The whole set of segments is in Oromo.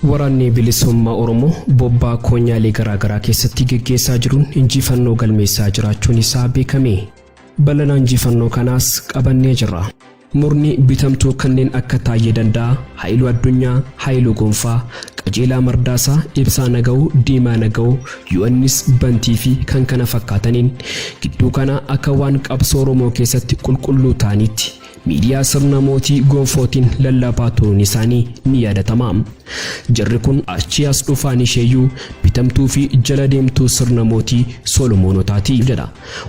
Waraanni Bilisummaa Oromoo bobbaa koonyaalee garaagaraa keessatti geggeessaa jiruun injifannoo galmeessaa jiraachuun isaa beekame. Bal'ina injifannoo kanaas qabannee jirra. Murni bitamtuu kanneen akka Taayyee Danda'aa, Haayiluu Addunyaa, Haayiluu Gonfaa, Qajeelaa Mardaasaa, Ibsaa Nagawoo, Diimaa Nagawoo, Yohannis Bantii fi kan kana fakkaataniin gidduu kana akka waan qabsoo Oromoo keessatti qulqulluu ta'aniitti miidiyaa sirna mootii gonfootiin lallabaa turuun isaanii ni yaadatama. Jarri kun achii as dhufaan isheeyyuu bitamtuu fi jala deemtuu sirna mootii Solomoonotaati jedha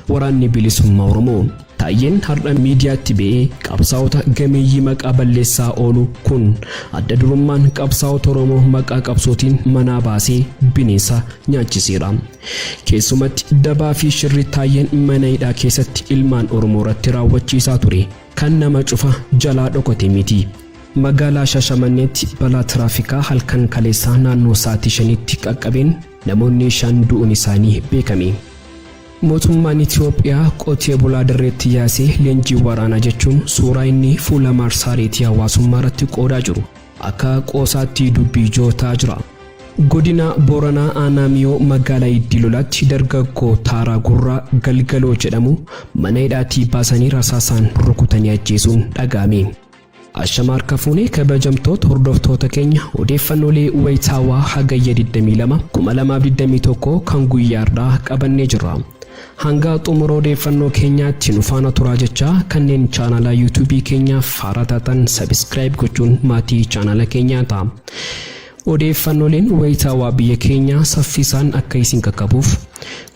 Waraanni Bilisummaa Oromoo. Taayyeen har'a miidiyaatti ba'ee qabsaa'ota gameeyyii maqaa balleessaa oolu kun adda durummaan qabsaa'ota Oromoo maqaa qabsootiin manaa baasee bineensa nyaachiseera. Keessumatti dabaa fi shirri Taayyeen mana hidhaa keessatti ilmaan Oromoo irratti raawwachiisaa ture kan nama cufa jalaa dhokate miti. Magaalaa Shaashamanneetti balaa tiraafikaa halkan kaleessaa naannoo sa'aatii 5tti qaqqabeen namoonni 5 du'uun isaanii beekame. Mootummaan Itiyoophiyaa qotee bulaa dirreetti yaasee leenjii waraanaa jechuun suuraa inni fuula maarsaariitii hawaasummaa irratti qoodaa jiru akka qoosaatti dubbii ijoo ta'aa jira. Godina Booranaa Aanaa Miyoo magaalaa Iddii Lolaatti dargaggoo Taaraa Gurraa Galgaloo jedhamu mana hidhaatii baasanii rasaasaan rukutanii ajjeesuun dhaga'ame. Ashama harka fuune kabajamtoota hordoftoota keenya odeeffannoolee wayitaawaa Hagayya 22, 2021 kan guyyaa har'aa qabannee jirra. Hanga xumura odeeffannoo keenyaatti nu faana turaa jechaa kanneen chaanala YouTube keenyaaf haaraa taatan subscribe gochuun maatii chaanala keenyaa ta'a. Odeeffannooleen wayitaawaa biyya keenyaa saffisaan akka isin qaqqabuuf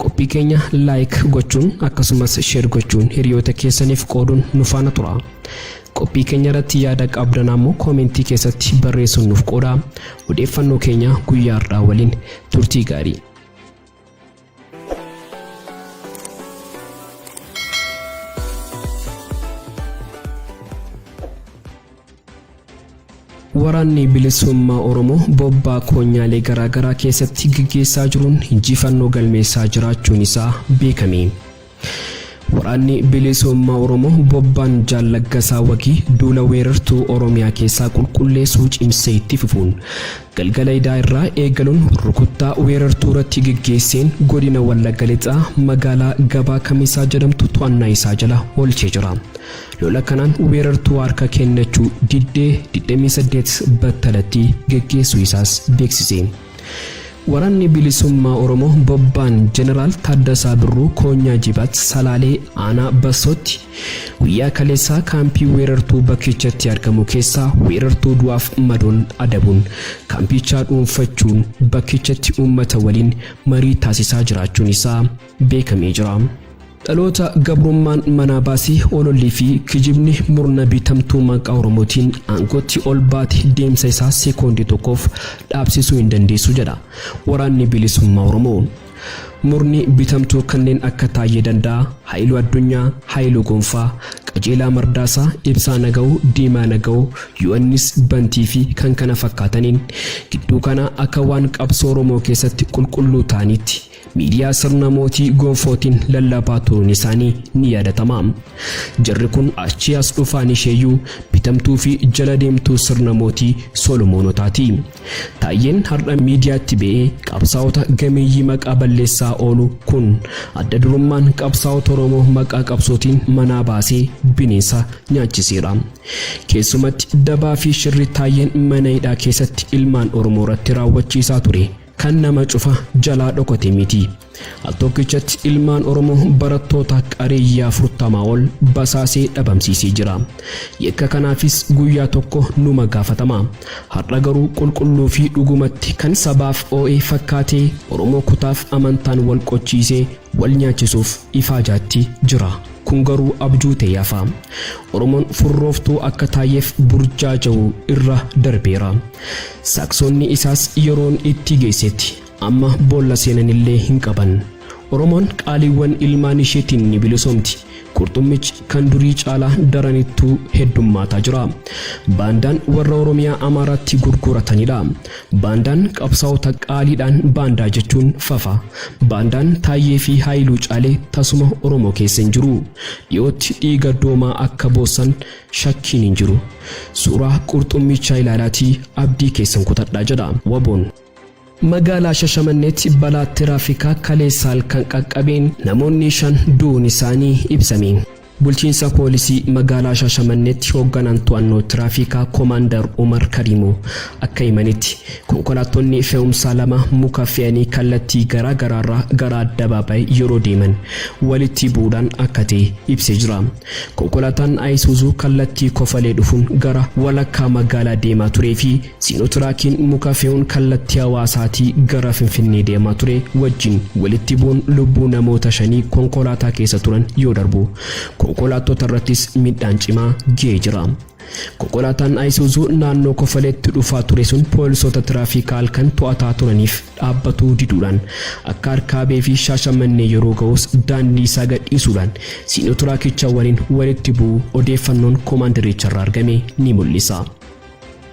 qophii keenya like gochuun akkasumas share gochuun hiriyoota keessaniif qooduun nu faana tura. Qophii keenya irratti yaada qabdan ammoo koomentii keessatti barreessuun nuuf qoodaa. Odeeffannoo keenya guyyaa har'aa waliin turtii gaarii. Waraanni Bilisummaa Oromoo bobbaa koonyaalee garaagaraa keessatti gaggeessaa jiruun injifannoo galmeessaa jiraachuun isaa beekame. Waraanni Bilisummaa Oromoo bobbaan Jaal Laggasaa Wagii duula weerartuu Oromiyaa keessaa qulqulleessuu cimsee itti fufuun galgala idaa irraa eegaluun rukuttaa weerartuu irratti geggeesseen godina Wallagga Lixaa magaalaa Gabaa Kamisaa jedhamtu to'annaa isaa jala oolchee jira. Lola kanaan weerartuu harka kennachuu diddee 28 battalatti geggeessuu isaas beeksise. Waraanni Bilisummaa Oromoo bobbaan Jeneraal Taaddasaa Birruu Koonyaa Jibaat Salaalee Aanaa Bassootti guyyaa kaleessaa kaampii weerartuu bakkichatti argamu keessaa weerartuu du'aaf madoon adabuun kaampichaa dhuunfachuun bakkichatti uummata waliin marii taasisaa jiraachuun isaa beekamee jira. Dhaloota gabrummaan manaa baasee olollii fi kijibni murna bitamtuu maqaa Oromootiin aangootti ol baate deemsa isaa sekoondii tokkoof dhaabsisuu hin dandeessu jedha Waraanni Bilisummaa Oromoo. Murni bitamtuu kanneen akka Taayyee Danda'aa, Haayiluu Addunyaa, Haayiluu Gonfaa, Qajeelaa Mardaasaa, Ibsaa Nagawoo, Diimaa Nagawoo, Yohannis Bantii fi kan kana fakkaataniin gidduu kana akka waan qabsoo Oromoo keessatti qulqulluu ta'aniitti miidiyaa sirna mootii gonfootiin lallabaa turuun isaanii ni yaadatama. Jarri kun achii as dhufaan isheeyyuu bitamtuu fi jala deemtuu sirna mootii Solomoonotaati. Taayyeen har'a miidiyaatti ba'ee qabsaa'ota gameeyyii maqaa balleessaa oolu kun adda durummaan qabsaa'ota Oromoo maqaa qabsootiin manaa baasee bineensa nyaachiseera. Keessumatti dabaa fi shirri Taayyeen mana hidhaa keessatti ilmaan Oromoo irratti raawwachiisaa ture kan nama cufa jalaa dhokate miti. Altokkichatti ilmaan Oromoo barattoota qareeyyii 40 ol basaasee dhabamsiisee jira. Yakka kanaafis guyyaa tokko numa gaafatama. Har'a garuu qulqulluu fi dhugumatti kan sabaaf oo'e fakkaatee Oromoo kutaaf amantaan wal qochiisee wal nyaachisuuf ifaajaatti jira. Kun garuu abjuu ta'ee hafa. Oromoon furrooftuu akka Taayyeef burjaaja'u irra darbeera. Saaksonni isaas yeroon itti geessetti amma boolla seenanillee hin qaban. Oromoon qaaliiwwan ilmaan isheetiin ni bilisoomti. Qurxummichi kan durii caalaa daranittuu heddummaataa jira. Baandaan warra Oromiyaa Amaaraatti gurguratanidha. Baandaan qabsaa'ota qaaliidhaan baandaa jechuun fafa. Baandaan Taayyee fi Haayiluu caalee tasuma Oromoo keessa hin jiru. Dhiyootti dhiiga doomaa akka boossan shakkiin hin jiru. Suuraa qurxummichaa ilaalaatii abdii keessan kutadhaa jedha WBOn. Magaalaa Shashamanneetti balaa tiraafikaa kaleessa halkan qaqqabeen namoonni 5 du'uun isaanii ibsame. Bulchiinsa Poolisii Magaalaa Shaashamanneetti hoogganaan to'annoo tiraafikaa Komaandar Umar Kariimoo akka himanitti, konkolaattonni fe'umsaa 2 muka fe'anii kallattii garaa garaarraa gara addabaabaayii yeroo deeman walitti bu'uudhaan akka ta'e ibsee jira. Konkolaataan Ayisuuzuu kallattii Kofalee dhufuun gara walakkaa magaalaa deemaa turee fi Siinotiraakiin muka fe'uun kallattii Hawaasaatii gara Finfinnee deemaa ture wajjin walitti bu'uun lubbuu namoota shanii konkolaataa keessa turan yoo darbu, konkolaattota irrattis miidhaan cimaa ga'ee jira. Konkolaataan Ayisuuzuu naannoo Kofaleetti dhufaa ture sun poolisoota tiraafikaa halkan to'ataa turaniif dhaabbatuu diduudhaan akka Arkaabee fi Shaashamannee yeroo ga'us daandii isaa gadhiisuudhaan Siinotiraakicha waliin walitti bu'uu odeeffannoon komaandaricharraa argame ni mul'isa.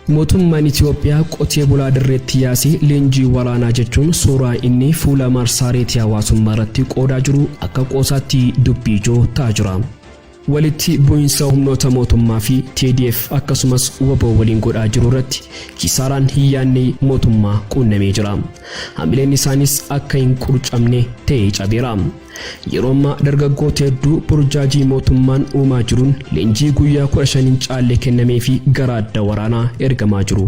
Mootummaan Itiyoophiyaa qotee bulaa dirreetti yaasee leenjii waraanaa jechuun suuraa inni fuula marsaareetii hawaasummaa irratti qoodaa jiru akka qoosaatti dubbii ijoo ta'aa jira. Walitti bu'insa humnoota mootummaa fi TDF akkasumas wbo waliin godhaa jiru irratti kisaaraan hin yaadne mootummaa quunnamee jira. Hamileen isaanis akka hin qurcamne ta'ee cabeera. Yeroo ammaa dargaggoota hedduu burjaajii mootummaan uumaa jiruun leenjii guyyaa 15 hin caalle kennameefii gara adda waraanaa ergamaa jiru.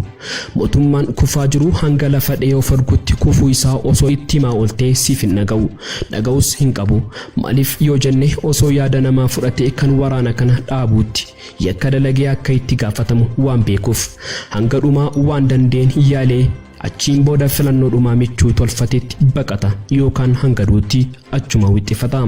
Mootummaan kufaa jiru hanga lafa dhahee of argutti kufuu isaa osoo itti himaa ooltee siif hin dhaga'u. Dhaga'us hin qabu. Maaliif yoo jenne osoo yaada namaa fudhatee kan waraana kana dhaabuutti yakka dalagee akka itti gaafatamu waan beekuuf. Hanga dhumaa waan danda'een yaalee Achiin booda filannoo dhumaa michuu tolfatetti baqata yookaan hanga du'utti achuma wixxifata.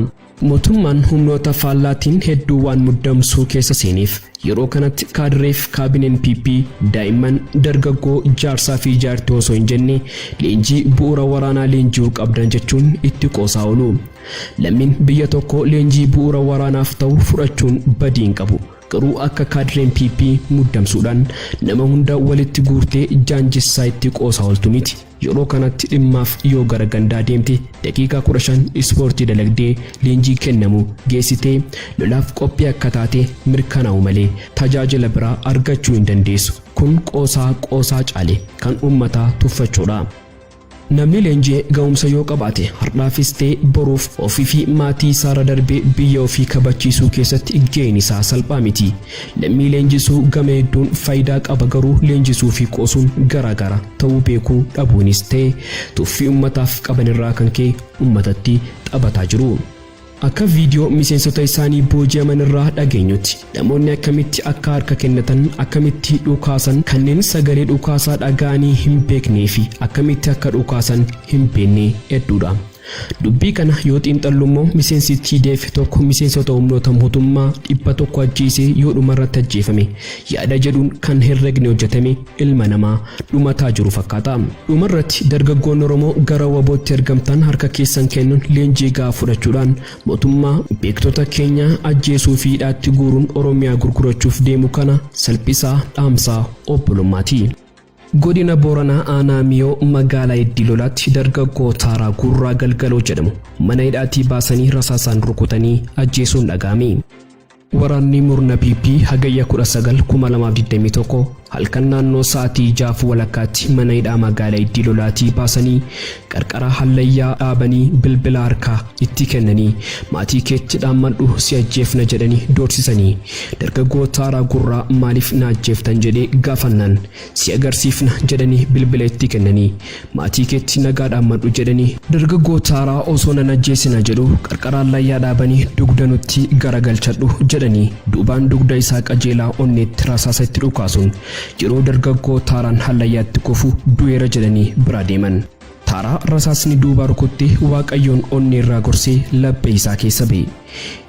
Mootummaan humnoota faallaatiin hedduu waan muddamsuu keessa seeneef yeroo kanatti kaadireef kaabineen PP daa'imman, dargaggoo, jaarsaa fi jaartii osoo hin jenne leenjii bu'uura waraanaa leenji'uu qabdan jechuun itti qoosaa oolu. Lammiin biyya tokkoo leenjii bu'uura waraanaaf ta'u fudhachuun badii hin qabu. Garuu akka kaadireen PP muddamsuudhaan nama hunda walitti guurtee jaanjessaa itti qoosaa ooltu miti. Yeroo kanatti dhimmaaf yoo gara gandaa deemte daqiiqaa 15 ispoortii dalagdee leenjii kennamu geessitee lolaaf qophii akka taate mirkanaa'u malee tajaajila biraa argachuu hin dandeessu. Kun qoosaa qoosaa caale kan uummataa tuffachuudha. Namni leenji'e ga'umsa yoo qabaate hardhaafis ta'e boruuf ofii fi maatii isaarra darbee biyya ofii kabachiisuu keessatti ga'een isaa salphaa miti. Lammii leenjisuu gama hedduun faayidaa qaba garuu leenjisuu fi qoosuun garaa gara ta'uu beekuu dhabuunis ta'e tuffii ummataaf qabanirraa kan ka'e ummatatti taphataa jiru. Akka viidiyoo miseensota isaanii booji'aman irraa dhageenyutti, namoonni akkamitti akka harka kennatan, akkamitti dhukaasan, kanneen sagalee dhukaasaa dhaga'anii hin beeknee fi akkamitti akka dhukaasan hin beekne hedduudha. Dubbii kana yoo xiinxallu immoo miseensi TDF tokko miseensota humnoota mootummaa 100 ajjeesee yoo dhumarratti ajjeefame yaada jedhuun kan herregni hojjetame ilma namaa dhumataa jiru fakkaata. Dhumarratti dargaggoonni Oromoo gara WBOtti ergamtan harka keessan kennuun leenjii gahaa fudhachuudhaan mootummaa beektota keenya ajjeesuu fi hidhaatti guuruun Oromiyaa gurgurachuuf deemu kana salphisaa dhaamsa obbolummaati. Godina Booranaa Aanaa Miyoo Magaalaa Iddii Lolaatti dargaggoo Taaraa Gurraa Galgaloo jedhamu mana hidhaatii baasanii rasaasaan rukutanii ajjeesuun dhaga'ame. Waraanni murna PP Hagayya 19, 2021 halkan naannoo sa'aatii 6 walakkaatti mana hidhaa magaalaa Iddii Lolaatii baasanii qarqara hallayyaa dhaabanii bilbila harkaa itti kennanii maatii keetti dhaammadhu si ajjeefna jedhanii doorsisanii dargaggoo Taaraa Gurraa maaliif na ajjeeftan jedhee gaafannaan si agarsiifna jedhanii bilbila itti kennanii maatii keetti nagaa dhaammadhu jedhanii dargaggoo Taaraa osoo nan ajjeesina jedhu qarqara hallayyaa dhaabanii dugda nutti garagalchadhu jedhanii duubaan dugda isaa qajeelaa onneetti rasaasa itti dhukaasuun yeroo dargaggoo Taaraan hallayyaatti kufu du'eera jedhanii biraa deeman. Taaraa rasaasni duubaa rukutte Waaqayyoon onneerraa gorsee laphee isaa keessa ba'e.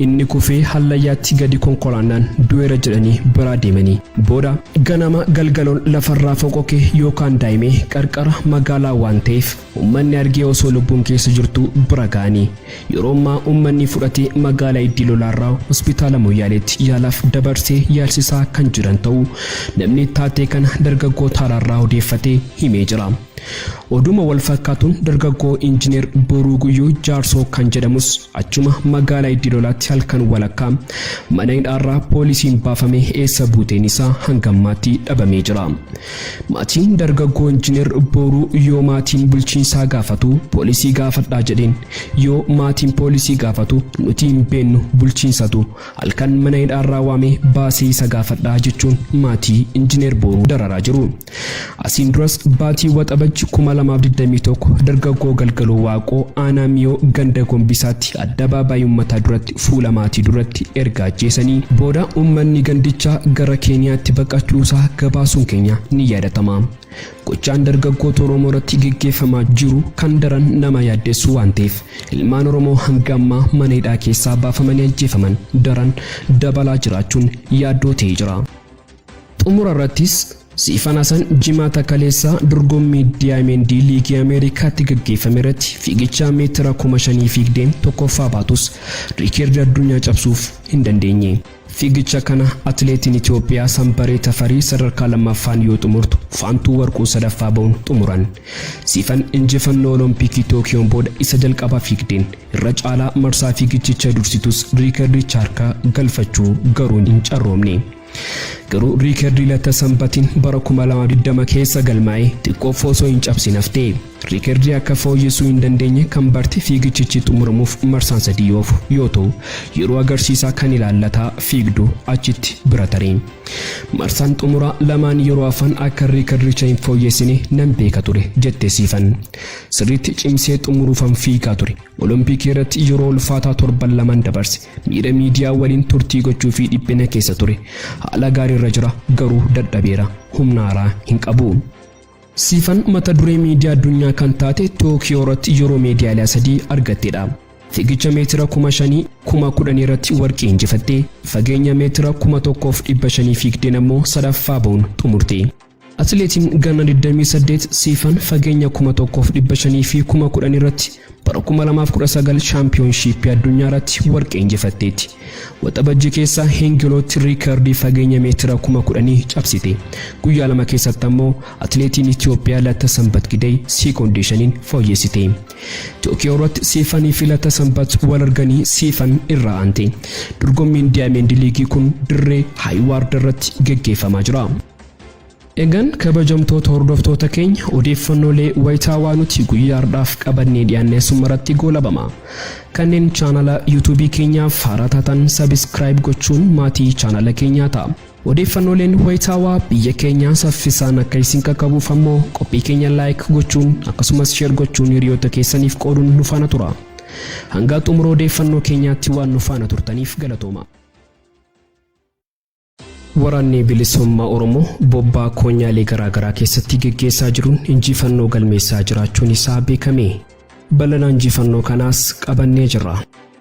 Inni kufee hallayyaatti gadi konkolaannaan du'eera jedhanii biraa deemanii booda ganama Galgaloon lafarraa foqoqee yookaan daa'imee qarqara magaalaa waan ta'eef ummanni argee osoo lubbuun keessa jirtuu bira ga'anii yeroo ammaa ummanni fudhatee magaalaa Iddii Lolaarraa hospitaala Moyyaaleetti yaalaaf dabarsee yaalsisaa kan jiran ta'uu namni taatee kana dargaggoo Taaraarraa odeeffate himee jira. Oduma wal fakkaatuun dargaggoo Injineer Boruu Guyyoo Jaarsoo kan jedhamus achuma magaalaa Iddilolaatti halkan walakkaa mana hidhaarraa poolisiin baafamee eessa buuteen isaa hanga ammaatti dhabamee jira. Maatiin dargaggoo Injineer Boruu yoo maatiin bulchiinsaa gaafatu poolisii gaafadhaa jedheen yoo maatiin poolisii gaafatu nuti hin beennu bulchiinsatu halkan mana hidhaarraa waamee baasee isa gaafadhaa jechuun maatii Injineer Boruu dararaa jiru. Asiin duras baatii Waxabajji 2021 dargaggoo Galgaloo Waaqoo aanaa Miyoo ganda Gombisaatti addabaabaayii uummataa duratti fuula maatii duratti erga ajjeesanii booda uummanni gandichaa gara Keeniyaatti baqachuusaa gabaasuun keenya ni yaadatama. Gochaan dargaggoota Oromoo irratti geggeeffamaa jiru kan daran nama yaaddessu waan ta'eef ilmaan Oromoo hanga ammaa mana hidhaa keessaa baafamanii ajjeefaman daran dabalaa jiraachuun yaaddoo ta'ee jira. Xumura irrattis Siifan Hasan Jimaata kaleessaa dorgommii Diyaamendii Liigii Ameerikaatti gaggeeffame irratti fiigicha meetira 5,000 fiigdeen tokkoffaa baatus riikeerdii addunyaa cabsuuf hin dandeenye. Fiigicha kana atileetiin Itoophiyaa Sambaree Tafarii sadarkaa lammaffaan yoo xumurtu Faantuu Warquu sadaffaa ba'uun xumuran. Siifan injifannoo Olompikii Tookiyoon booda isa jalqabaa fiigdeen irra caalaa marsaa fiigichicha dursitus riikerdicha harka galfachuu garuu hin carroomne. Garuu riikerdii Lattasanbatiin bara 2020 keessa galmaa'e xiqqoof osoo hin cabsin hafte. Riikerdii akka fooyyessuu hin dandeenye kan barte fiigichichi xumuramuuf marsaan sadii yoo hafu yoo ta'u, yeroo agarsiisaa kan ilaallataa fiigdu achitti bira tare. Marsaan xumuraa lamaan yeroo hafan akka riikerdicha hin fooyyessine nan beeka ture, jette Siifan. Sirriitti cimsee xumuruufan fiigaa ture. Olompikii irratti yeroo ulfaataa torban lamaan dabarse. Miira miidiyaa waliin turtii gochuu fi dhiphina keessa ture. Haala gaariirra jira, garuu dadhabeera. Humna haaraa hin qabu. Siifan mata duree miidiyaa addunyaa kan taate Tookiyoo irratti yeroo meedaaliyaa sadii argattedha. Fiigicha meetira 5,000, 10,000 irratti warqee injifatte. Fageenya meetira 1,500 fiigdeen ammoo sadaffaa ba'uun xumurte. Atileetiin ganna 28 Siifan fageenya 1,500 fi 10,000 irratti bara 2019 shaampiyoonshiippii addunyaa irratti warqee injifatteetti. Waxabajjii keessa Hengilootti riikardii fageenya meetira 10,000 cabsite. Guyyaa lama keessatti ammoo atileetiin Itoophiyaa Lattasanbat Gidey sekoondii shaniin fooyyessite. Tookiyoo irratti Siifanii fi Lattasanbat wal arganii Siifan irraa aante. Dorgommiin Diyaameendi Liigii kun dirree Haayiwaard irratti geggeeffamaa jira. Egan kabajamtoota hordoftoota keenya odeeffannoolee wayitaawaa nuti guyyaa har'aaf qabannee dhiyaanne asumarratti goolabama. Kanneen chaanala YouTube keenyaaf haaraa taatan subscribe gochuun maatii chaanala keenyaa ta'a. Odeeffannooleen wayitaawaa biyya keenyaa saffisaan akka isin qaqqabuuf ammoo qophii keenya like gochuun akkasumas share gochuun hiriyoota keessaniif qooduun nu faana tura. Hanga xumura odeeffannoo keenyaatti waan nu faana turtaniif galatooma. Waraanni Bilisummaa Oromoo bobbaa koonyaalee garaa garaa keessatti geggeessaa jiruun injifannoo galmeessaa jiraachuun isaa beekame. Bal'ina injifannoo kanaas qabannee jirra.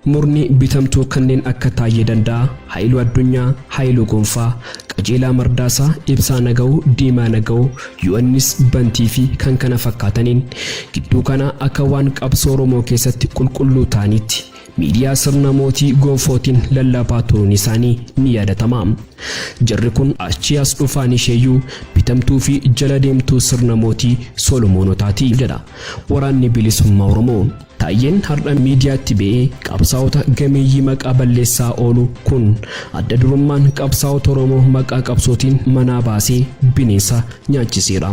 Murni bitamtuu kanneen akka Taayyee Danda'aa, Hayiluu Addunyaa, Hayiluu Gonfaa, Qajeelaa Mardaasaa, Ibsaa Nagawoo, Diimaa Nagawoo, Yohannis Bantii fi kan kana fakkaataniin gidduu kana akka waan qabsoo Oromoo keessatti qulqulluu ta'aniitti Miidiyaa sirna mootii gonfootiin lallabaa turuun isaanii ni yaadatama. Jarri kun achii as dhufaan isheeyyuu bitamtuu fi jala deemtuu sirna mootii Solomoonotaati jedha Waraanni Bilisummaa Oromoo. Taayyeen har'a miidiyaatti ba'ee qabsaa'ota gameeyyii maqaa balleessaa oolu kun adda durummaan qabsaa'ota Oromoo maqaa qabsootiin manaa baasee bineensa nyaachiseera.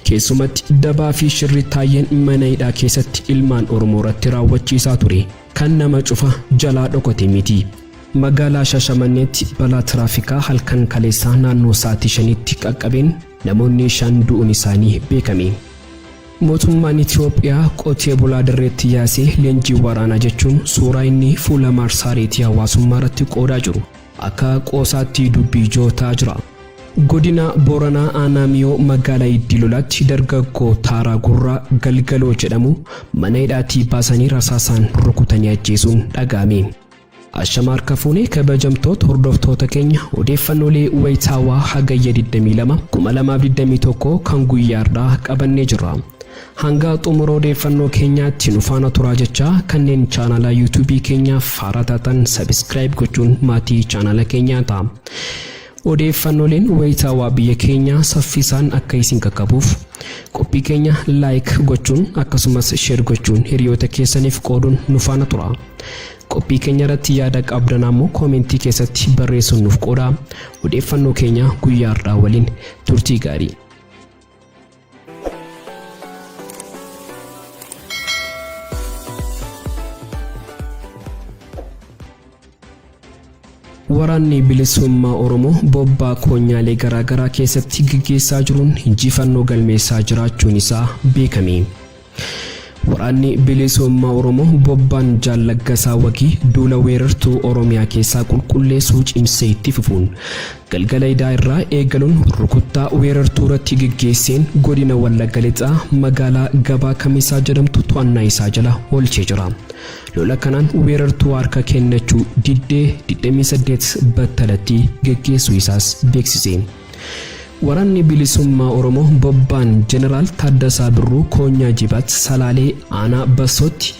Keessumatti dabaa fi shirri Taayyeen mana hidhaa keessatti ilmaan Oromoo irratti raawwachiisaa ture kan nama cufa jalaa dhokate miti. Magaalaa Shaashamanneetti balaa tiraafikaa halkan kaleessaa naannoo sa'aatii shaniitti qaqqabeen namoonni 5 du'uun isaanii beekame. Mootummaan Itiyoophiyaa qotee bulaa dirreetti yaasee leenjii waraanaa jechuun suuraa inni fuula maarsaariitii hawaasummaa irratti qoodaa jiru akka qoosaatti dubbii ijoo ta'aa jira. Godina Booranaa Aanaa Miyoo magaalaa Iddii Lolaatti dargaggoo Taaraa Gurraa Galgaloo jedhamu mana hidhaatii baasanii rasaasaan rukutanii ajjeesuun dhaga'ame. Ashama harka fuunee kabajamtoota hordoftoota keenya, odeeffannoolee wayitaawaa Hagayya 22 2021 kan guyyaa har'aa qabannee jirra. Hanga xumura odeeffannoo keenyaatti nu faana turaa jechaa, kanneen chaanala yuutuubii keenyaaf haaraa taatan subscribe gochuun maatii chaanala keenyaa ta'a. Odeeffannooleen wayitaawaa biyya keenyaa saffisaan akka isin qaqqabuuf qophii keenya like gochuun akkasumas share gochuun hiriyoota keessaniif qooduun nu faana tura. Qophii keenya irratti yaada qabdan ammoo koomentii keessatti barreessuun nuuf qoodaa. Odeeffannoo keenya guyyaa har'aa waliin turtii gaarii. Waraanni Bilisummaa Oromoo bobbaa koonyaalee garaagaraa keessatti gaggeessaa jiruun injifannoo galmeessaa jiraachuun isaa beekame. Waraanni Bilisummaa Oromoo bobbaan Jaal Laggasaa Wagii duula weerartuu Oromiyaa keessaa qulqulleessuu cimsee itti fufuun galgala idaa irraa eegaluun rukuttaa weerartuu irratti geggeesseen godina Wallagga Lixaa magaalaa Gabaa Kamisaa jedhamtu to'annaa isaa jala oolchee jira. Lola kanaan weerartuu harka kennachuu diddee 28 battalatti geggeessuu isaas beeksise. Waraanni Bilisummaa Oromoo bobbaan Jeneraal Taaddasaa Birruu Koonyaa Jibaat Salaalee aanaa Bassootti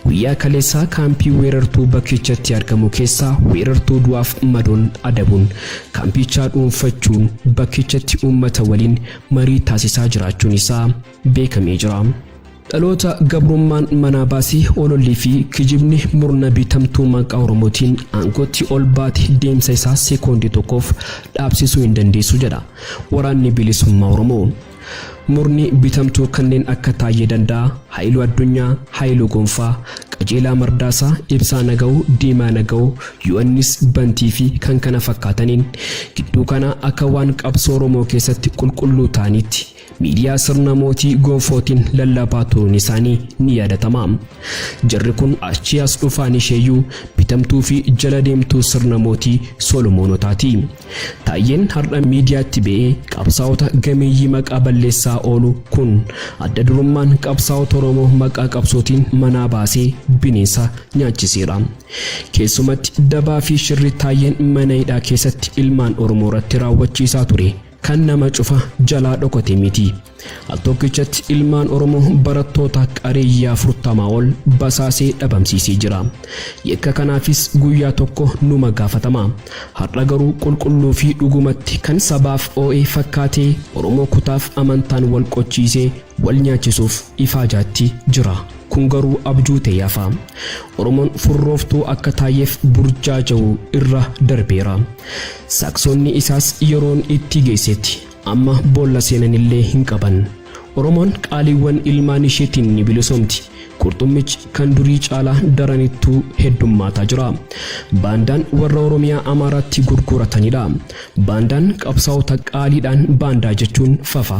guyyaa kaleessaa kaampii weerartuu bakkichatti argamu keessaa weerartuu du'aaf madoon adabuun kaampichaa dhuunfachuun bakkichatti uummata waliin marii taasisaa jiraachuun isaa beekamee jira. Dhaloota gabrummaan manaa baasee olollii fi kijibni murna bitamtuu maqaa Oromootiin aangootti ol baate deemsa isaa sekoondii tokkoof dhaabsisuu hin dandeessu jedha Waraanni Bilisummaa Oromoo. Murni bitamtuu kanneen akka Taayyee Danda'aa, Haayiluu Addunyaa, Haayiluu Gonfaa, Qajeelaa Mardaasaa, Ibsaa Nagawoo, Diimaa Nagawoo, Yohannis Bantii fi kan kana fakkaataniin gidduu kana akka waan qabsoo Oromoo keessatti qulqulluu ta'aniitti miidiyaa sirna mootii gonfootiin lallabaa turuun isaanii ni yaadatama. Jarri kun achii as dhufaan isheeyyuu bitamtuu fi jala deemtuu sirna mootii Solomoonotaati. Taayyeen har'a miidiyaatti ba'ee qabsaa'ota gameeyyii maqaa balleessaa oolu kun adda durummaan qabsaa'ota Oromoo maqaa qabsootiin manaa baasee bineensa nyaachiseera. Keessumatti dabaa fi shirri Taayyeen mana hidhaa keessatti ilmaan Oromoo irratti raawwachiisaa ture kan nama cufa jalaa dhokote miti. Al tokkichatti ilmaan Oromoo barattoota qareeyyii 40 ol basaasee dhabamsiisee jira. Yakka kanaafis guyyaa tokko numa gaafatama. Har'a garuu qulqulluu fi dhugumatti kan sabaaf oo'e fakkaatee Oromoo kutaaf amantaan wal qochiisee wal nyaachisuuf ifaajaatti jira. Kun garuu abjuu ta'ee hafa. Oromoon furrooftuu akka Taayyeef burjaaja'u irra darbeera. Saaqsonni isaas yeroon itti geessetti amma boolla seenanillee hin qaban. Oromoon qaaliiwwan ilmaan isheetiin ni bilisoomti. Qurxummichi kan durii caalaa daranittuu heddummaataa jira. Baandaan warra Oromiyaa Amaaraatti gurguratanidha. Baandaan qabsaa'ota qaaliidhaan baandaa jechuun fafa.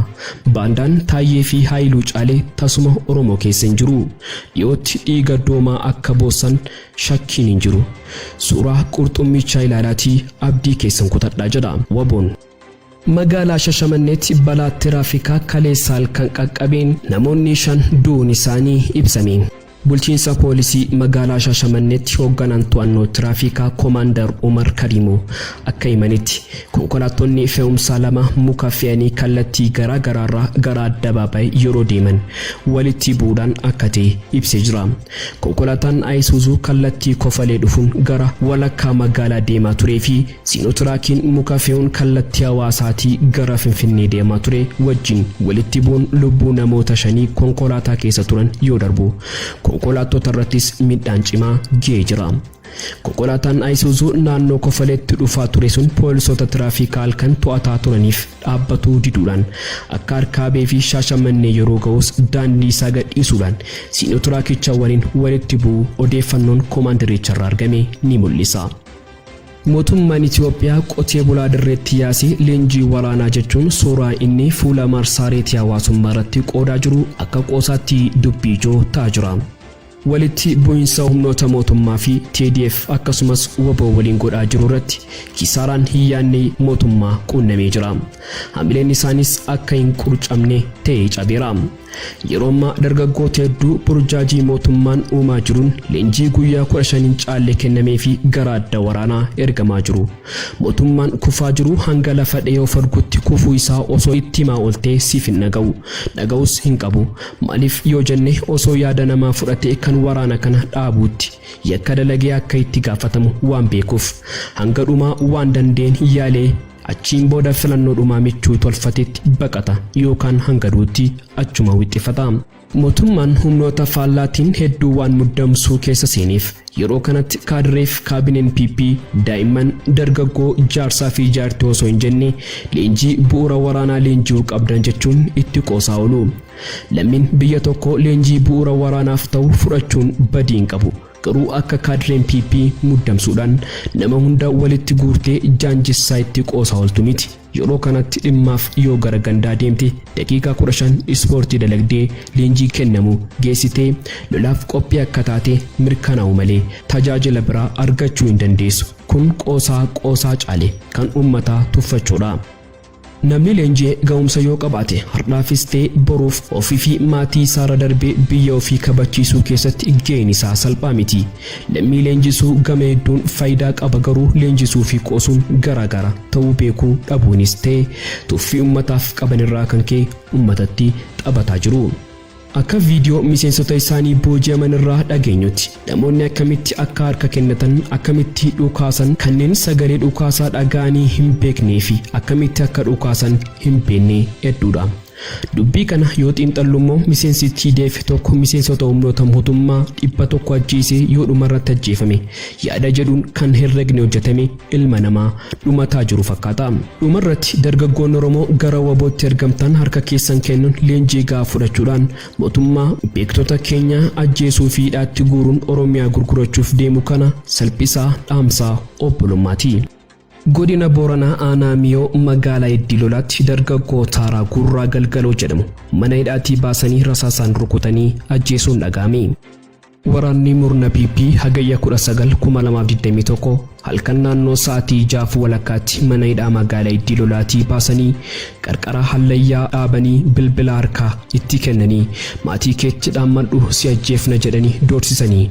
Baandaan Taayyee fi Haayiluu caalee tasuma Oromoo keessa hin jiru. Dhiyootti dhiiga doomaa akka boossan shakkiin hin jiru. Suuraa qurxummichaa ilaalaatii abdii keessan kutadhaa jedha WBOn. Magaalaa Shashamanneetti balaa tiraafikaa kaleessa halkan qaqqabeen namoonni 5 du'uun isaanii ibsame. Bulchiinsa poolisii magaalaa Shaashamanneetti hoogganaan to'annoo tiraafikaa Komaandar Umar Kariimoo akka himanitti, konkolaattonni fe'umsaa lama muka fe'anii kallattii garaa garaarraa gara addabaabaayii yeroo deeman walitti bu'uudhaan akka ta'e ibsee jira. Konkolaataan Ayisuuzuu kallattii Kofalee dhufuun gara walakkaa magaalaa deemaa turee fi Siinotiraakiin muka fe'uun kallattii Hawaasaatii gara Finfinnee deemaa ture wajjin walitti bu'uun lubbuu namoota shanii konkolaataa keessa turan yoo darbu, konkolaattota irrattis miidhaan cimaa ga'ee jira. Konkolaataan Ayisuuzuu naannoo Kofaleetti dhufaa ture sun poolisoota tiraafikaa halkan to'ataa turaniif dhaabbatuu diduudhaan akka Arkaabee fi Shaashamannee yeroo ga'us daandii isaa gadhiisuudhaan Siinotiraakicha waliin walitti bu'uu odeeffannoon komaandaricharraa argame ni mul'isa. Mootummaan Itiyoophiyaa qotee bulaa dirreetti yaasee leenjii waraanaa jechuun suuraa inni fuula marsaareetii hawaasummaa irratti qoodaa jiru akka qoosaatti dubbii ijoo ta'aa jira. Walitti bu'insa humnoota mootummaa fi TDF akkasumas wbo waliin godhaa jiru irratti kisaaraan hin yaadne mootummaa quunnamee jira. Hamileen isaanis akka hin qurcamne ta'ee cabeera. Yeroo ammaa dargaggoota hedduu burjaajii mootummaan uumaa jiruun leenjii guyyaa 15 hin caalle kennameefii gara adda waraanaa ergamaa jiru. Mootummaan kufaa jiru hanga lafa dhahee of argutti kufuu isaa osoo itti himaa ooltee siif hin dhaga'u. Dhaga'us hin qabu. Maaliif yoo jenne osoo yaada namaa fudhatee kan waraana kana dhaabuutti yakka dalagee akka itti gaafatamu waan beekuuf. Hanga dhumaa waan danda'een yaalee achiin booda filannoo dhumaa michuu tolfatetti baqata yookaan hanga du'utti achuma wixxifata. Mootummaan humnoota faallaatiin hedduu waan muddamsuu keessa seeneef yeroo kanatti kaadireef kaabineen PP daa'imman, dargaggoo, jaarsaa fi jaartii osoo hin jenne leenjii bu'uura waraanaa leenji'uu qabdan jechuun itti qoosaa oolu. Lammiin biyya tokkoo leenjii bu'uura waraanaaf ta'u fudhachuun badii hin qabu. Garuu akka kaadireen PP muddamsuudhaan nama hunda walitti guurtee jaanjessaa itti qoosaa ooltu miti. Yeroo kanatti dhimmaaf yoo gara gandaa deemte daqiiqaa 15 ispoortii dalagdee leenjii kennamu geessitee lolaaf qophii akka taate mirkanaa'u malee tajaajila biraa argachuu hin dandeessu. Kun qoosaa qoosaa caale kan uummataa tuffachuudha. Namni leenji'e ga'umsa yoo qabaate hardhaafis ta'e boruuf ofii fi maatii isaarra darbee biyya ofii kabachiisuu keessatti ga'een isaa salphaa miti. Lammii leenjisuu gama hedduun faayidaa qaba garuu leenjisuu fi qoosuun garaagara ta'uu beekuu dhabuunis ta'e tuffii ummataaf qabanirraa kan ka'e ummatatti taphataa jiru. Akka viidiyoo miseensota isaanii booji'aman irraa dhageenyutti, namoonni akkamitti akka harka kennatan, akkamitti dhukaasan, kanneen sagalee dhukaasaa dhaga'anii hin beeknee fi akkamitti akka dhukaasan hin beekne hedduudha. Dubbii kana yoo xiinxallu immoo miseensi TDF tokko miseensota humnoota mootummaa 100 ajjeesee yoo dhumarratti ajjeefame yaada jedhuun kan herregni hojjetame ilma namaa dhumataa jiru fakkaata. Dhumarratti dargaggoonni Oromoo gara WBOtti ergamtan harka keessan kennuun leenjii gahaa fudhachuudhaan mootummaa beektota keenya ajjeesuu fi hidhaatti guuruun Oromiyaa gurgurachuuf deemu kana salphisaa dhaamsa obbolummaati. Godina Booranaa Aanaa Miyoo magaalaa Iddii Lolaatti dargaggoo Taaraa Gurraa Galgaloo jedhamu mana hidhaatii baasanii rasaasaan rukutanii ajjeesuun dhaga'ame. Waraanni murna PP Hagayya 19, 2021 halkan naannoo sa'aatii 6 walakkaatti mana hidhaa magaalaa Iddii Lolaatii baasanii qarqara hallayyaa dhaabanii bilbila harkaa itti kennanii maatii keetti dhaammadhu si ajjeefna jedhanii doorsisanii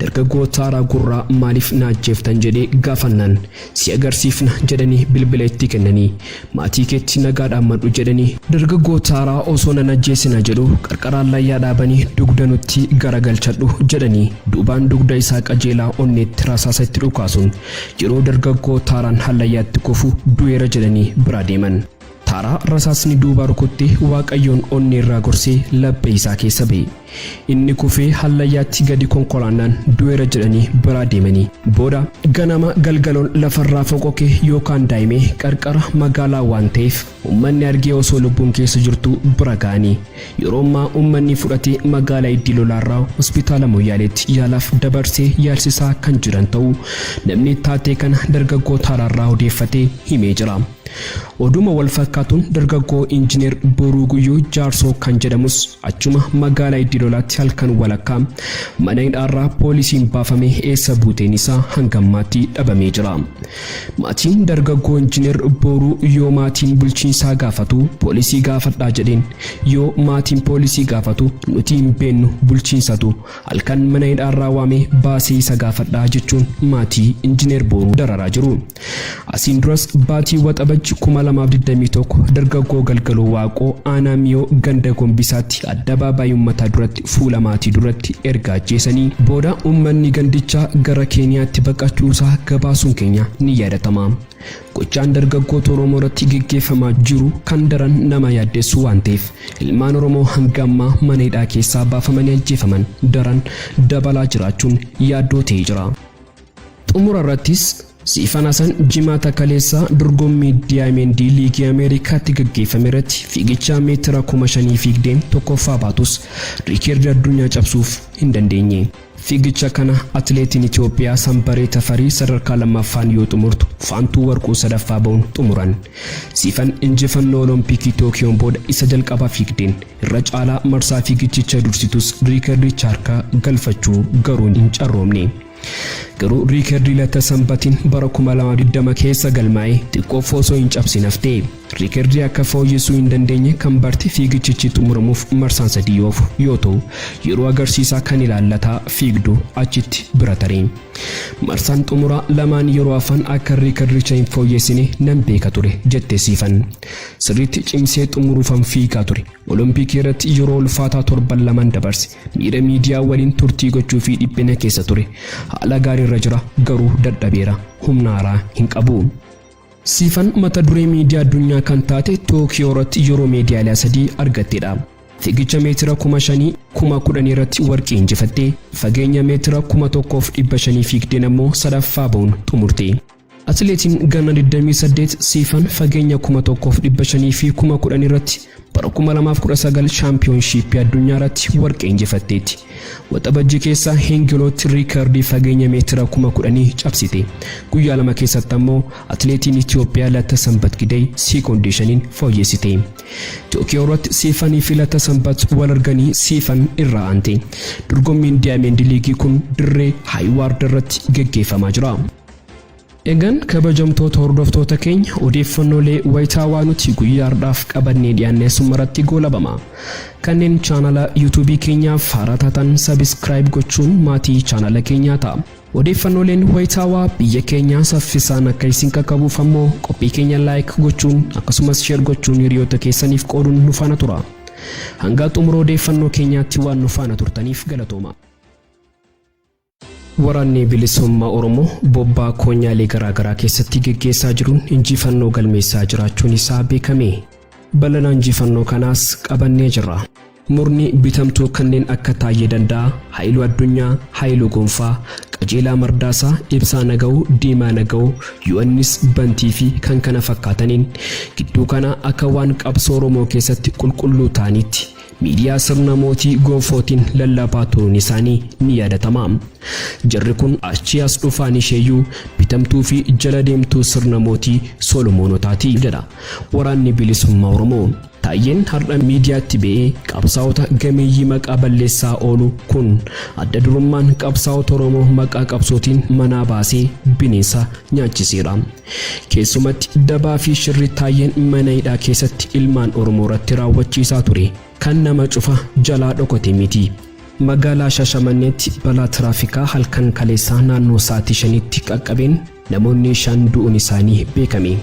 dargaggoo Taaraa Gurraa maaliif na ajjeeftan jedhee gaafannaan si agarsiifna jedhanii bilbila itti kennanii maatii keetti nagaa dhaammadhu jedhanii dargaggoo Taaraa osoo nan ajjeesina jedhu qarqara hallayyaa dhaabanii dugda nutti garagalchadhu jedhanii duubaan dugda isaa qajeelaa onneetti rasaasa itti dhukaasuun yeroo dargaggoo Taaraan hallayyaatti kufu du'eera jedhanii biraa deeman. Taaraa rasaasni duubaa rukutte Waaqayyoon onneerraa gorsee laphee isaa keessa ba'e. Inni kufee hallayyaatti gadi konkolaannaan du'eera jedhanii biraa deemanii. Booda ganama galgaloon lafarraa foqoqee yookaan daa'imee qarqara magaalaa waan ta'eef ummanni argee osoo lubbuun keessa jirtuu bira ga'anii. Yeroo ammaa ummanni fudhatee magaalaa Iddii Lolaarraa hospitaala Moyyaaleetti yaalaaf dabarsee yaalsisaa kan jiran ta'uu namni taatee kana dargaggoo Taaraarraa odeeffate himee jira. Oduma wal fakkaatuun dargaggoo Injineer Boruu Guyyoo Jaarsoo kan jedhamus achuma magaalaa Iddii Lolaatti halkan walakkaa mana hidhaarraa poolisiin baafamee eessa buuteen isaa hanga ammaatti dhabamee jira. Maatiin dargaggoo Injineer Boruu yoo maatiin bulchiinsaa gaafatu poolisii gaafadhaa jedheen yoo maatiin poolisii gaafatu nuti hin beennu bulchiinsatu halkan mana hidhaarraa waamee baasee isa gaafadhaa jechuun maatii Injineer Boruu dararaa jiru. Asiin duras baatii Waxabajji 2021 dargaggoo Galgaloo Waaqoo aanaa Miyoo ganda Gombisaatti addabaabaayii uummataa duratti fuula maatii duratti erga ajjeesanii booda uummanni gandichaa gara Keeniyaatti baqachuusaa gabaasuun keenya ni yaadatama. Gochaan dargaggoota Oromoo irratti geggeeffamaa jiru kan daran nama yaaddessu waan ta'eef ilmaan Oromoo hanga ammaa mana hidhaa keessaa baafamanii ajjeefaman daran dabalaa jiraachuun yaaddoo ta'ee jira. Xumura irrattis. Siifan Hasan Jimaata kaleessaa dorgommii Diyaamendii Liigii Ameerikaatti gaggeeffame irratti fiigicha meetira 5,000 fiigdeen tokkoffaa baatus riikeerdii addunyaa cabsuuf hin dandeenye. Fiigicha kana atileetiin Itoophiyaa Sambaree Tafarii sadarkaa lammaffaan yoo xumurtu Faantuu Warquu sadaffaa ba'uun xumuran. Siifan injifannoo Olompikii Tookiyoon booda isa jalqabaa fiigdeen irra caalaa marsaa fiigichicha dursitus riikerdicha harka galfachuu garuu hin carroomne. Garuu riikerdii Lattasanbatiin bara 2020 keessa galmaa'e xiqqoof osoo hin cabsin haftee. Riikerdii akka fooyyessuu hin dandeenye kan barte fiigichichi xumuramuuf marsaan sadii yoofu yoo ta'u yeroo agarsiisaa kan ilaallataa fiigdu achitti bira taree. Marsaan xumuraa lamaan yeroo hafan akka riikerdicha hin fooyyessine nan beeka ture jette Siifan. Sirriitti cimsee xumuruufan fiigaa ture. Olompikii irratti yeroo ulfaataa torban lamaan dabarse. Miira miidiyaa waliin turtii gochuu fi dhiphina keessa ture. Haala gaariirra jira garuu dadhabeera. Humna haaraa hin qabu. Siifan mata duree miidiyaa addunyaa kan taate Tookiyoo irratti yeroo meedaaliyaa sadii argattedha. Fiigicha meetira 5,000 10,000 irratti warqii injifattee fageenya meetira 1,500 fiigdeen ammoo sadaffaa ba'uun xumurte. Atileetiin ganna 28 Siifan fageenya 1,500 fi 10,000 irratti bara 2019 shaampiyoonshiippii addunyaa irratti warqee injifatteetti. Waxabajjii keessa Hengilootti riikardii fageenya meetira 10,000 cabsite. Guyyaa lama keessatti ammoo atileetiin Itoophiyaa Lattasanbat Gidey sekoondii shaniin fooyyessite. Tookiyoo irratti Siifanii fi Lattasanbat wal arganii Siifan irraa aante. Dorgommiin Diyaameendi Liigii kun dirree Haayiwaard irratti geggeeffamaa jira. Egan kabajamtoota hordoftoota keenya odeeffannoolee wayitaawaa nuti guyyaa har'aaf qabannee dhiyaanne asumarratti goolabama. Kanneen chaanala yuutuubii keenyaaf haaraa taatan subscribe gochuun maatii chaanala keenyaa ta'a. Odeeffannooleen wayitaawaa biyya keenyaa saffisaan akka isin qaqqabuuf ammoo qophii keenya like gochuun akkasumas share gochuun hiriyoota keessaniif qooduun nu faana tura. Hanga xumura odeeffannoo keenyaatti waan nu faana turtaniif galatooma. Waraanni bilisummaa Oromoo bobbaa koonyaalee garaagaraa keessatti geggeessaa jiruun injifannoo galmeessaa jiraachuun isaa beekame. Bal'ina injifannoo kanaas qabannee jirra. Murni bitamtuu kanneen akka Taayyee Danda'aa, Haayiluu Addunyaa, Haayiluu Gonfaa, Qajeelaa Mardaasaa, Ibsaa Naga'oo, Diimaa Naga'oo, Yohannis Bantii fi kan kana fakkaataniin gidduu kana akka waan qabsoo Oromoo keessatti qulqulluu ta'aniitti miidiyaa sirna mootii gonfootiin lallabaa turuun isaanii ni yaadatama. Jarri kun achii as dhufaan isheeyyuu bitamtuu fi jala deemtuu sirna mootii Solomoonotaati jedha waraanni bilisummaa Oromoo. Taayyeen har'a miidiyaatti ba'ee qabsaa'ota gameeyyii maqaa balleessaa oolu kun adda durummaan qabsaa'ota Oromoo maqaa qabsootiin manaa baasee bineensa nyaachiseera. Keessumatti dabaa fi shirri Taayyeen mana hidhaa keessatti ilmaan Oromoo irratti raawwachiisaa ture kan nama cufa jalaa dhokote miti. Magaalaa Shaashamanneetti balaa tiraafikaa halkan kaleessaa naannoo sa'aatii 5tti qaqqabeen namoonni 5 du'uun isaanii beekame.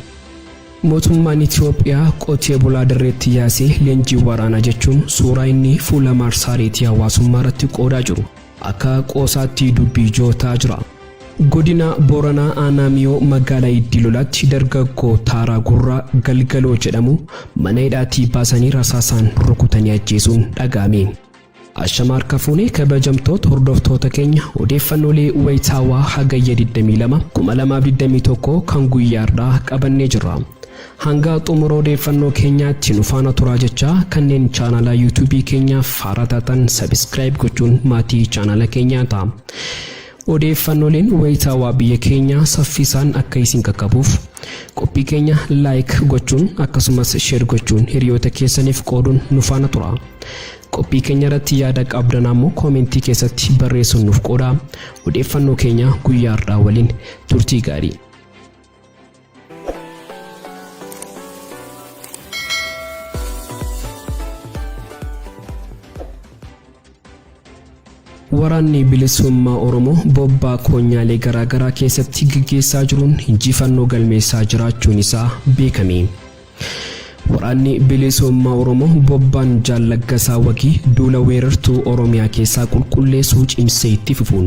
Mootummaan Itoophiyaa qotee bulaa dirreetti yaasee leenjii waraanaa jechuun suuraa inni fuula marsariitii hawaasummaa irratti qoodaa jiru akka qoosaatti dubbii ijoo ta'aa jira. Godina Booranaa Aanaa Miyoo magaalaa Iddii Lolaatti dargaggoo Taaraa Gurraa Galgaloo jedhamu mana hidhaatii baasanii rasaasaan rukutanii ajjeesuun dhaga'ame. Ashama harka fuunee kabajamtoota hordoftoota keenya odeeffannoolee wayitaawaa Hagayya 22 2021 kan guyyaa har'aa qabannee jirra. Hanga xumura odeeffannoo keenyaatti nu faana turaa jechaa kanneen chaanala yuutuubii keenyaaf haaraa taatan subscribe gochuun maatii chaanala keenyaa ta'a. Odeeffannooleen wayitaawaa biyya keenyaa saffisaan akka isin qaqqabuuf qophii keenya like gochuun akkasumas share gochuun hiriyoota keessaniif qooduun nu faana tura. Qophii keenya irratti yaada qabdan ammoo koomentii keessatti barreessuun nuuf qoodaa. Odeeffannoo keenya guyyaa har'aa waliin turtii gaarii. Waraanni bilisummaa Oromoo bobbaa koonyaalee garaagaraa keessatti gaggeessaa jiruun injifannoo galmeessaa jiraachuun isaa beekame. Waraanni bilisummaa Oromoo bobbaan Jaal Laggasaa Wagii duula weerartuu Oromiyaa keessaa qulqulleessuu cimsee itti fufuun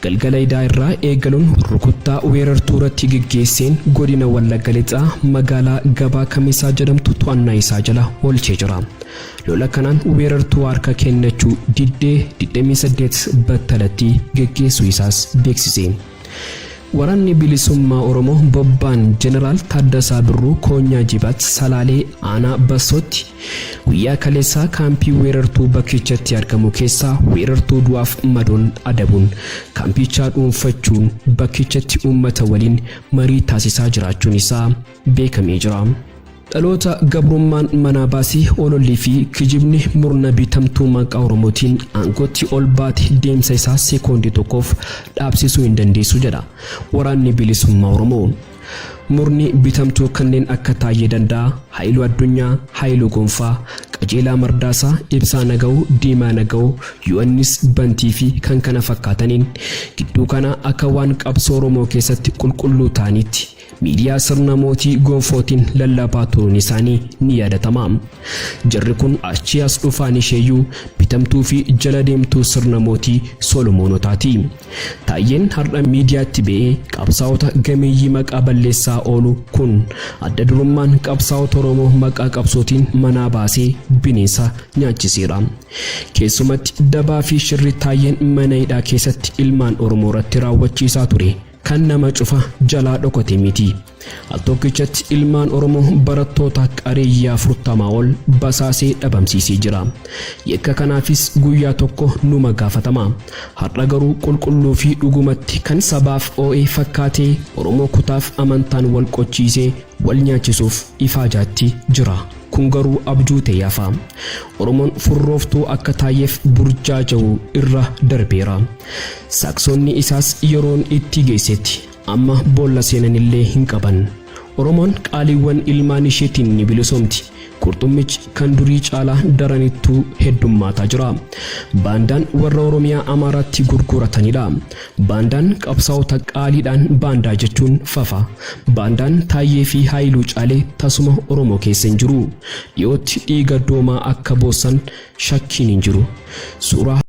galgala idaa irraa eegaluun rukuttaa weerartuu irratti geggeesseen godina Wallagga Lixaa magaalaa Gabaa Kamisaa jedhamtu to'annaa isaa jala oolchee jira. Lola kanaan weerartuu harka kennachuu diddee 28 battalatti geggeessuu isaas beeksise. Waraanni Bilisummaa Oromoo bobbaan Jeneraal Taaddasaa Birruu Koonyaa Jibaat Salaalee Aanaa Bassootti guyyaa kaleessaa kaampii weerartuu bakkichatti argamu keessaa weerartuu du'aaf madoon adabuun kaampichaa dhuunfachuun bakkichatti uummata waliin marii taasisaa jiraachuun isaa beekamee jira. Dhaloota gabrummaan manaa baasee olollii fi kijibni murna bitamtuu maqaa Oromootiin aangootti ol baate deemsa isaa sekoondii tokkoof dhaabsisuu hin dandeessu jedha Waraanni Bilisummaa Oromoo. Murni bitamtuu kanneen akka Taayyee Danda'aa, Haayiluu Addunyaa, Haayiluu Gonfaa, Qajeelaa Mardaasaa, Ibsaa Nagawoo, Diimaa Nagawoo, Yohannis Bantii fi kan kana fakkaataniin gidduu kana akka waan qabsoo Oromoo keessatti qulqulluu ta'aniitti miidiyaa sirna mootii gonfootiin lallabaa turuun isaanii ni yaadatama. Jarri kun achii as dhufaan isheeyyuu bitamtuu fi jala deemtuu sirna mootii Solomoonotaati. Taayyeen har'a miidiyaatti ba'ee qabsaa'ota gameeyyii maqaa balleessaa oolu kun adda durummaan qabsaa'ota Oromoo maqaa qabsootiin manaa baasee bineensa nyaachiseera. Keessumatti dabaa fi shirri Taayyeen mana hidhaa keessatti ilmaan Oromoo irratti raawwachiisaa ture kan nama cufa jalaa dhokate miti. Al tokkichatti ilmaan Oromoo barattoota qareeyyii 40 ol basaasee dhabamsiisee jira. Yakka kanaafis guyyaa tokko numa gaafatama. Har'a garuu qulqulluu fi dhugumatti kan sabaaf oo'e fakkaatee Oromoo kutaaf amantaan wal qochiisee wal nyaachisuuf ifaajaatti jira. Kun garuu abjuu ta'ee hafa. Oromoon furrooftuu akka Taayyeef burjaaja'u irra darbeera. Saaksonni isaas yeroon itti geessetti amma boolla seenanillee hin qaban. Oromoon qaaliiwwan ilmaan isheetiin ni bilisoomti. Qurxummichi kan durii caalaa daranittuu heddummaataa jira. Baandaan warra Oromiyaa Amaaraatti gurguratanidha. Baandaan qabsaa'ota qaaliidhaan baandaa jechuun fafa. Baandaan Taayyee fi Haayiluu caalee tasuma Oromoo keessa hin jiru. Dhiyootti dhiiga doomaa akka boossan shakkiin hin jiru. Suuraa.